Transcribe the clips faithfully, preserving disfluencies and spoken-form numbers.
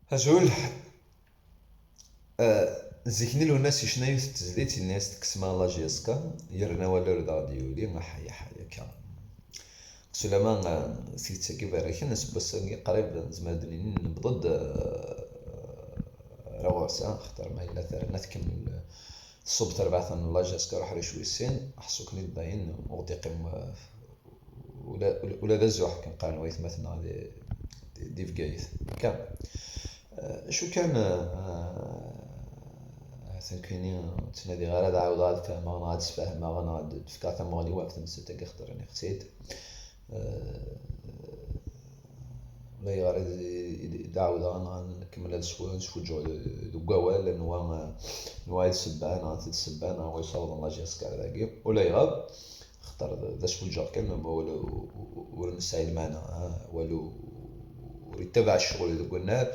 Azul. Ah, zik-nni Lwennas yecna yiwet n tezlit, yenna-yas tekksem-aɣ la J S K, yerna awal ur d aɣ-d-yuli, aḥay, aḥay, akka. Sulama, ah, tidet-agi berriken, aseggas-agi qrib nezmer ad d-nini newweḍ-d, ah, ar ɣur-s, ah, axaṭer ma yella terna tkemmel, ah, tṣubb terbaɛt n la J S K, ruḥ ricwi sin, ḥṣu-ken-id dayen, ur ɣ-d-iqqim, ah, ula, ula, ula d azuḥ kan qqaren waytmaten-nneɣ di, di, di Bgayet. Akka. Eh, acu kan, eh, eh, atan kini ur ttnadiɣ ara ad ɛawdeɣ ad fehmeɣ neɣ ad sfehmeɣ neɣ ad d-fkeɣ tamuɣli ɣef temsalt-agi, xaṭer nniɣ-tt-id. Eh, Ulayɣer i d, i d, i d-ɛawdeɣ neɣ ad nkemmel ad sfu-, ad sfuǧǧeɣ deg wawal, anwa, anwa i d ssebba, neɣ anti d ssebba, neɣ anwa yessawḍen la J S K ar dagi. Ulayɣer, xaṭer d, d asfuǧǧeɣ kan, ma ur, ur, ur nesɛi lmeɛna, ah, awal ur, ur yettabaɛ ccɣel deg unnar,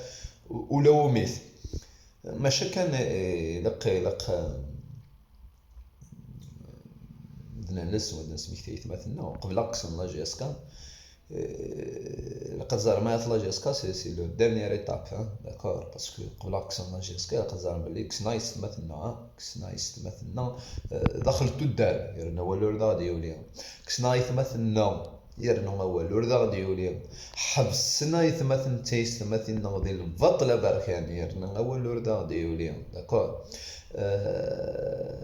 u-, ula wumi-t. Maca kan, eh, ilaq, ilaq, eh, d nales, wa d nesmekti aytmaten-nneɣ, qbel ad kksen la J S K, eh, ilaq ad ẓrem ahat la J S K, c'est, c'est le dernier étape, hein, d'accord, parce que qbel ad kksen la J S K, ilaq ad ẓrem belli kksen aytmaten-nneɣ, hein, kksen aytmaten-nneɣ, eh, daxel tuddar, yerna awal ur d aɣ-d-yuli. Kksen aytmaten-nneɣ, yerna awal ur d aɣ-d-yuli. Ḥebsen aytmaten d taysetmatin-nneɣ di lbaṭel aberkan, yerna awal ur d aɣ-d-yuli. D'accord? Eh,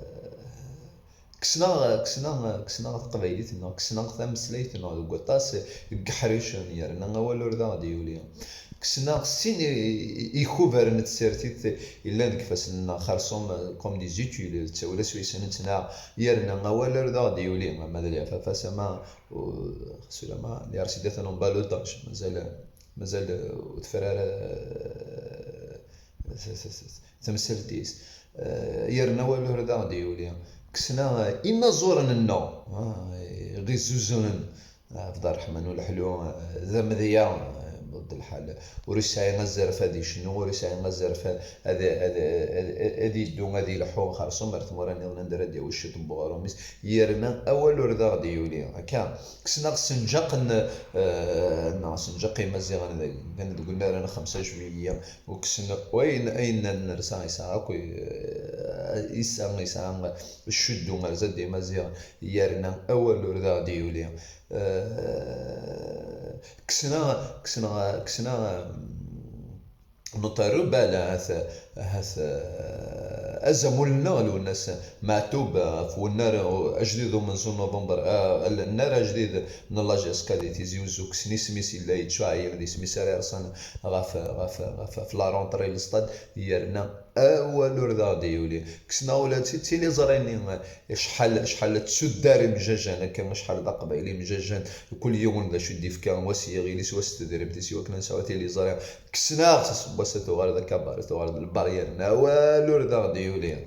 kksen-aɣ, kksen-aɣ, kksen-aɣ taqbaylit-nneɣ, kksen-aɣ tameslayt-nneɣ deg waṭas n yeḥricen, yerna awal ur d aɣ-d-yuli. Kksen-aɣ sin i, i, ikubaren n tsertit yellan deg ifassen-nneɣ, xerṣum, comme des études, d ttawil aswayes nettnaɣ, yerna awal ur d aɣ-d-yuli, ama d lɛafaf-as, ama, u-, xas ulamma yersi-d atan en ballottage, mazal, mazal ur tefra ara, eh, s-, s-, s-, tamsalt-is. Eh, yerna awal ur d aɣ-d-yuli. Kksen-aɣ inaẓuren-nneɣ, ah, ɣ-izzuzunen. Ɛebd Ṛṛeḥman Uleḥlu, eh, d amedya, eh, d lḥal. Ur yesɛi azref ad icennu, ur yesɛi azref ad, ad, ad, ad, ad iddu, ad ilḥu xerṣum ar tmura nniḍen anda ara d-yawi ciṭ n uɣrum-is, yerna awal ur d aɣ-d-yuli. Akka, kksen-aɣ senǧaq n, eh, neɣ senǧaq Imaziɣen dagi, kan deg unnar n xemsa juillet, u kksen wayen, ayen n nersa yesɛa akk, eh, yesɛa, yesɛa ccuddu ar zdat Imaziɣen, yerna awal ur d aɣ-d-yuli. Eh, kksen-aɣ, kksen-aɣ, kksen-aɣ, mm, notre rebelle, ahat, ahat, eh, azamul-nneɣ Lwennas Meɛtub, eh, ɣef wennar, eh, ajdid umenzu n November, eh, nnar ajdid n la J S K di Tizi Uzzu, kksen isem-is, yella yettɛeyyen d isem-is ara yerṣan ɣef, ɣef, ɣef, ɣef la rentrée n lestad, yerna awal ur d aɣ-d-yuli. Kksen-aɣ ula d ti-, tiliẓri-nni, acḥal, acḥal d tuddar imjajan akka, acḥal d aqbayli imjajan, kul yiwen d acu i d-ifka, wa s yiɣil-is, wa s tedrimt-is, i wakken ad nesɛu tiliẓri. Kksen-aɣ-tt, aseggas-a tuɣal d akabar, tuɣal d lbaryir, n awal ur d aɣ-d-yuli.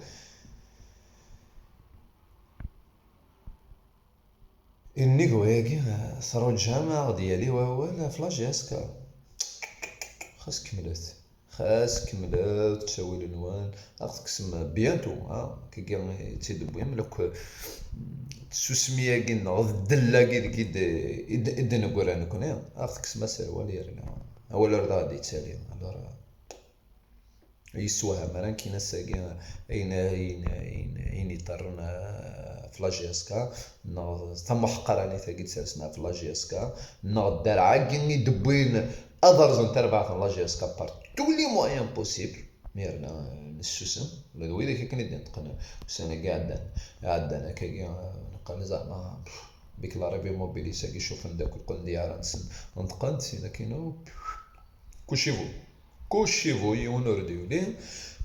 Innig wayagi, truǧam ad aɣ-d-yali wawal ɣef la J S K. Xas kemmlet. Xas kemmlet ttawil-nwen, ad ɣ-tekksem bientôt, ha, akkagi i tt-id-tewwim, lakk tsusmi-agi neɣ ddel-agi deg i d-, i d-, i d-neggra nekni, ad ɣ-tekksem aserwal yerna awal ur d aɣ-d-yettali. Alors, yessewham ara nekkin ass-agi ayen, ayen, ayen, ayen iḍerrun, ah, ɣef la J S K, neɣ tamuḥqranit-agi d-sersen ɣef la J S K, neɣ dderɛ-agi i d-wwin ad rẓen tarbaɛt n la J S K par tous les moyens possibles, mi yerna, eh, nessusem, ula d widak akken i d-ineṭqen ussan-agi iɛeddan, iɛeddan akkagi, eh, neqqen zeɛma, pff, bik la République mobilis-agi cufen-d akk lqendyar-nsen, neṭqen-d, sin akin, oh, pff, kucibu. Kucibu, yiwen ur d-yuli.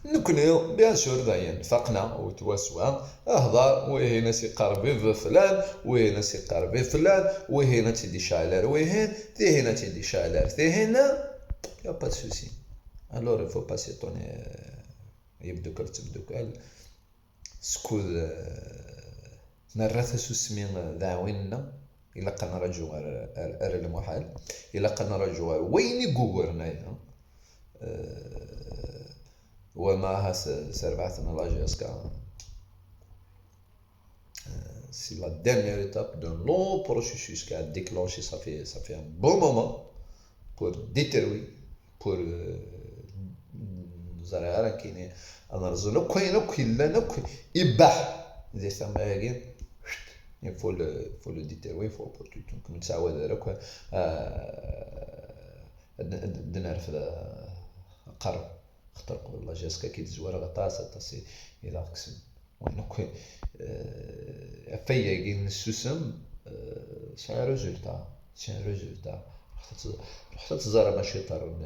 Nekni, bien sûr, dayen, faqen-aɣ, swaswa. Ahḍar, wihin a s-iqerreb i baba flan, wihin a s-iqerreb i flan, wihin ad tt-id-icɛel ar wihin, tihin ad tt-id-icɛel ar tihin. Y a pas de souci. Alors, il faut pas s'étonner, euh, yebdukal d tebdukal. Skud, euh, nerra tasusmi d aɛwin-nneɣ, ilaq ad nraǧu ar, ar, ar lmuḥal, ilaq ad nraǧu ar wayen i yugren aya. Euh, wama ahat s-, s rbaɛt n la J S K, euh, c'est la dernière étape d'un long processus qui a déclenché, ça fait, ça fait un bon moment, pour détruire, pour, euh, ẓriɣ ara nekkini ad rẓun akk ayen akk yellan akk ibbaḥ di tama-agi. Il faut le, faut le déterrer, il faut pour tout, ur nettɛawad ara akk, euh, ad, ad, ad nerfed, euh, aqerru. Xaṭer qbel la jeunesse akka i d-zwareɣ aṭas, aṭas i, i d aɣ-kksen. Wayen akk, euh, ɣef wayagi nessusem, euh, sɛiɣ résultat, sɛiɣ résultat. Ruḥet ad t-, ruḥet ad teẓrem acu yeḍran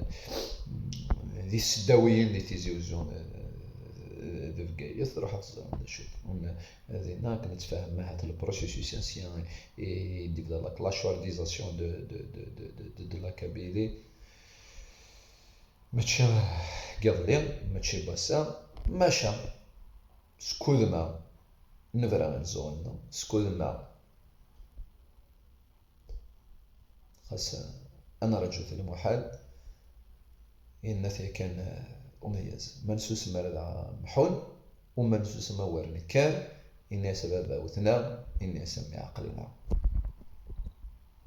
di tseddawiyin di Tizi Uzzu, euh, di Bgayet, ruḥet ad teẓrem d acu yeḍran. Dinna akken ad tfehmem ahat le processus ancien et de la, la cordisation de, de, de, de, de, de la Kabylie. Mačči n yiḍelli, mačči n wass-a, maca skud ma nebra ad nzuɣen, skud ma xas ad nrǧu-t lmuḥal, yenna-t yakan, eh, umedyaz, ma nessusem ar ad mḥun, u ma nessusem awer nekker, yenna-yas baba wten-aɣ, yenna-yas a mmi ɛqel-ina.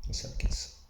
Asamkin-s.